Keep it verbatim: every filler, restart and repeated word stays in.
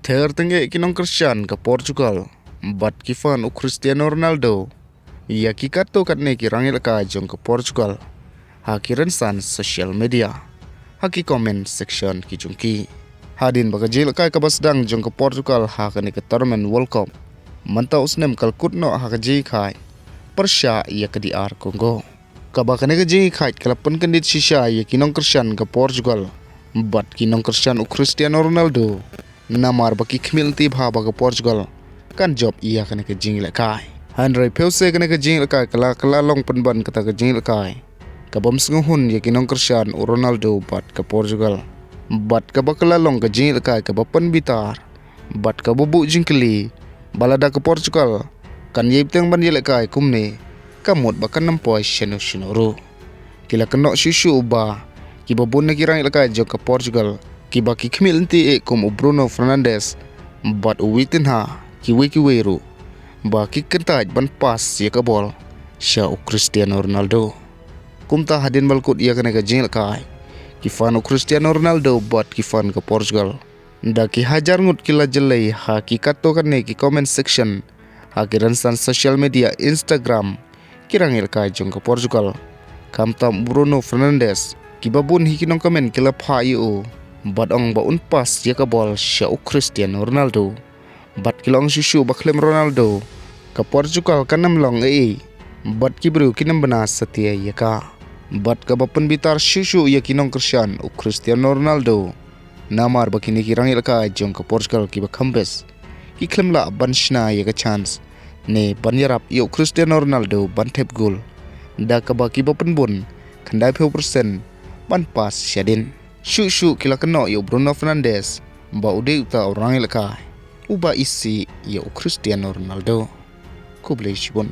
Ther teng eh ki nongkyrshan ka Portugal bad ki fan u Cristiano Ronaldo ïa ki katto katne ki rangïalehkai jong ka Portugal ha ki rynsan social media, ha ki comment section ki jong ki. Hadien ba ka jingïalehkai kaba sdang jong ka Portugal ha kane ka tournament World Cup mynta u snem ka la kut noh ha ka jingïakhaid pyrshah ïa ka D R Congo, kaba kane ka jingïakhaid ka la pynkyndit shisha ïa ki nongkyrshan ka Portugal bad ki nongkyrshan u Cristiano Ronaldo, namar ba ki khmih lynti bha ba ka Portugal kan jop ïa kane ka jingïalehkai. Hynrei pyrshah kane ka jingïalehkai ka la, ka la long pynban kata ka jingïalehkai kabym sngewhun ïa ki nongkyrshan u Ronaldo bad ka Portugal, bad kaba ka la long ka jingïalehkai kaba pynbitar bad kaba buh jingkylli ba lada ka Portugal kan ïai bteng ban ïalehkai kumne, ka mut ba kan ym poi shano shano ruh. Ki la kynnoh shuh shuh ba kiba bun na ki rangïalehkai jong ka Portugal, kiba ki khmih lynti eh kum u Bruno Fernandes bad u Vitinha, kiwei kiwei ruh, ba ki kyntait ban pass ïa ka bol sha u Cristiano Ronaldo. Kumta hadien ba la kut ïa kane ka jingïalehkai, ki fan u Cristiano Ronaldo bad ki fan ka Portugal da ki hajar ngut ki la jlei ha ki katto katne ki comment section ha ki rynsan social media, Instagram, ki rangïalehkai jong ka Portugal, khamtam u Bruno Fernandes, kiba bun hi ki nongcomment ki la phah ïa u bad ong ba un pass ïa ka bol sha u Cristiano Ronaldo. Bad ki la ong shuh shuh ba khlem Ronaldo ka Portugal kan ym long ei ei, bad ki briew kin ym bna satia ïa ka. Bad kaba pynbitar shuh shuh ïa ki nongkyrshan u Cristiano Ronaldo, namar ba kine ki rangïalehkai jong ka Portugal kiba kham best ki khlem lah ban shna ïa ka chance ne ban ïarap ïa u Cristiano Ronaldo ban thep gol, da kaba kiba pynbun khyndai phew percent ban pass shadien. Shuh shuh ki la kynnoh ïa u Bruno Fernandes ba u dei uta u rangïalehkai uba isih ïa u Cristiano Ronaldo. Khublei shibun.